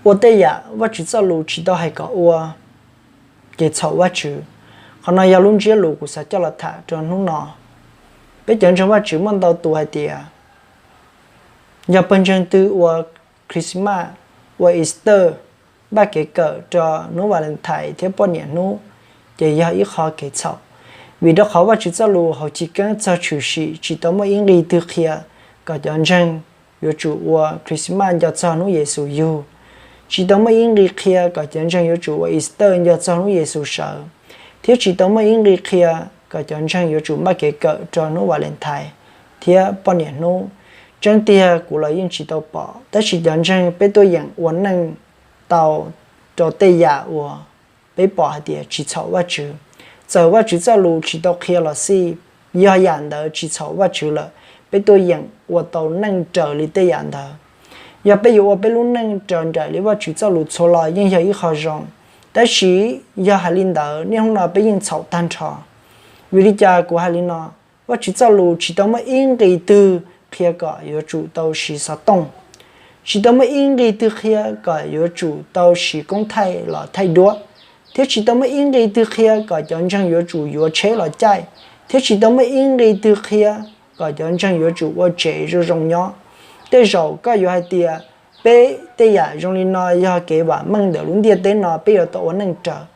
Ua tej yam Vajtswv txoj lus tsis tau hais kom ua ces txhaum Vajtswv. Qhov no yog lub ntsiab lus kuv xav coj los tham rau hnub no. Peb cov ntseeg Vajtswv muaj ntau tus hais tias yog pawg ntseeg twg ua Christmas, ua Easter, npaj kev kawm rau hnub Valentine thiab poj niam hnub, ces yog ib qho kev txhaum. Vim rau qhov Vajtswv txoj lus hauv Chiv Keeb txog tshwm sim tsis tau muaj ib nqi twg qhia kom cov ntseeg yuav tsum ua Christmas nco txog hnub Yexus yug. Tsis tau muaj ib nqi qhia kom cov ntseeg yuav tsum ua Easter nco txog hnub Yexus sawv, thiab tsis tau muaj ib nqi qhia kom cov ntseeg yuav tsum npaj kev kawm rau hnub Valentine thiab poj niam hnub. Tseeb tiag kuv los yeej tsis tau pom, tab sis cov ntseeg peb tuaj yeem ua neej tau rau tej yam uas peb pom hais tias tsis txhaum Vajtswv. Txawm Vajtswv txoj lus tsis tau qhia los xij, yog yam ntawd tsis txhaum Vajtswv lawm, peb tuaj yeem ua tau neej raws li tej yam ntawd. Yog peb yuav ua peb lub neej raws nraim li Vajtswv txoj lus txhua lo yeej yog ib qho zoo. Tab sis yog hais li ntawd, niaj hnub no peb yeej txhaum tag nrho. Vim li cas kuv hais li no? Vajtswv txoj lus tsis tau muaj ib nqi twg qhia kom yuav tsum tau siv xov tooj, tsis tau muaj ib nqi twg qhia kom yuav tsum tau siv koob thaij los thaij duab, thiab tsis tau muaj ib nqi twg qhia kom cov ntseeg yuav tsum yuav tsheb los caij, thiab tsis tau muaj ib nqi twg qhia kom cov ntseeg yuav tsum ua tsev zoo zoo nyob. Tej zaum koj yuav hais tias peb tej yam zoo li no yog kev vam meej ntawm lub ntiaj teb no peb yuav tau ua neej raws.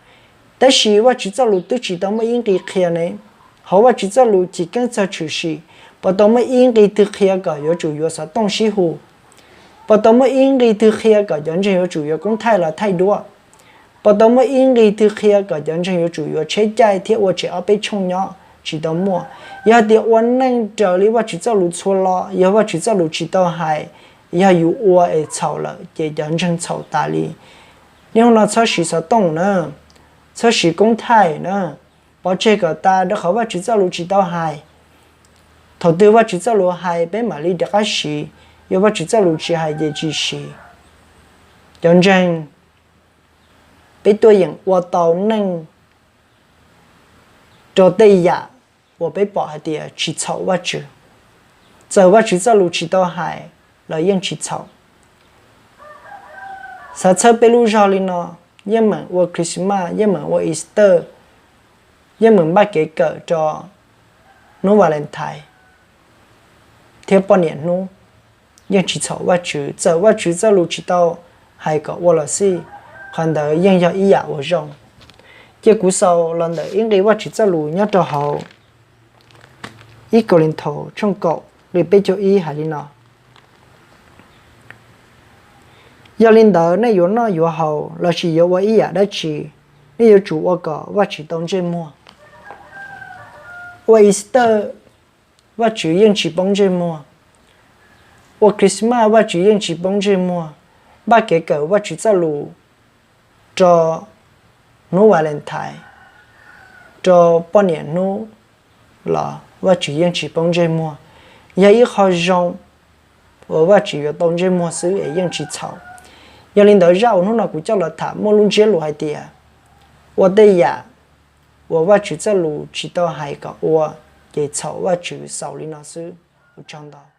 Tab sis Vajtswv txoj lus twb tsis tau muaj ib nqi qhia ne. Hauv Vajtswv txoj lus Chiv Keeb txog tshwm sim, puas tau muaj ib nqi twg qhia kom yuav tsum yuav xov tooj sib hu? Puas tau muaj ib nqi twg qhia kom cov ntseeg yuav tsum yuav koob thaij los thaij duab? Puas tau muaj ib nqi twg qhia kom cov ntseeg yuav tsum yuav tsheb caij thiab ua tsev ob peb tshooj nyob? Tsis tau muaj. Yog tias ua neej raws li Vajtswv txoj lus txhua lo, yog Vajtswv txoj lus tsis tau hais, yog yus ua es txhaum lawm ces cov ntseeg txhaum tas li. Niaj hnub no txhob siv xov tooj na, txhob siv koob thaij na, pov tseg kom tas rau qhov Vajtswv txoj lus tsis tau hais. Thaum twg Vajtswv txoj lus hais peb mam li rov qab siv, yog Vajtswv txoj lus tsis hais ces tsis siv. Cov ntseeg, peb tuaj yeem ua tau neej rau tej yam uas peb pom hais tias tsis txhaum Vajtswv. Txawm Vajtswv txoj lus tsis tau hais los yeej tsis txhaum. Xav txhawb peb lub zog li no, yeej meem ua Christmas, yeej meem ua Easter, yeej meem npaj kev kawm rau hnub Valentine thiab poj niam hnub, yeej tsis txhaum Vajtswv. Txawm Vajtswv txoj lus tsis tau hais kom ua los xij, qhov ntawd yeej yog ib yam uas zoo. Cia kuv xaus los ntawm ib nqe Vajtswv txoj lus nyob rau hauv ib Kauleethaus tshooj kaum nqe peb caug ib hais li no: Yog li ntawd nej yuav noj yuav haus lossis yuav ua ib yam dab tsi, nej yuav tsum ua kom Vajtswv tau ntsej muag. Ua Easter, Vajtswv yeej tsis poob ntsej muag. Ua Christmas, Vajtswv yeej tsis poob ntsej muag. Npaj kev kawm Vajtswv txoj lus rau hnub Valentine, rau poj niam hnub los Vajtswv yeej tsis poob ntsej muag. Yog ib qho zoo uas Vajtswv yuav tau ntsej muag xwb es yeej tsis txhaum. Yog li ntawd, zaj uas hnub no kuv coj los tham muaj lub ntsiab lus hais tias ua tej yam uas Vajtswv txoj lus tsis tau hais kom ua ces txhaum Vajtswv xaus li no xwb. Ua tsaug ntau.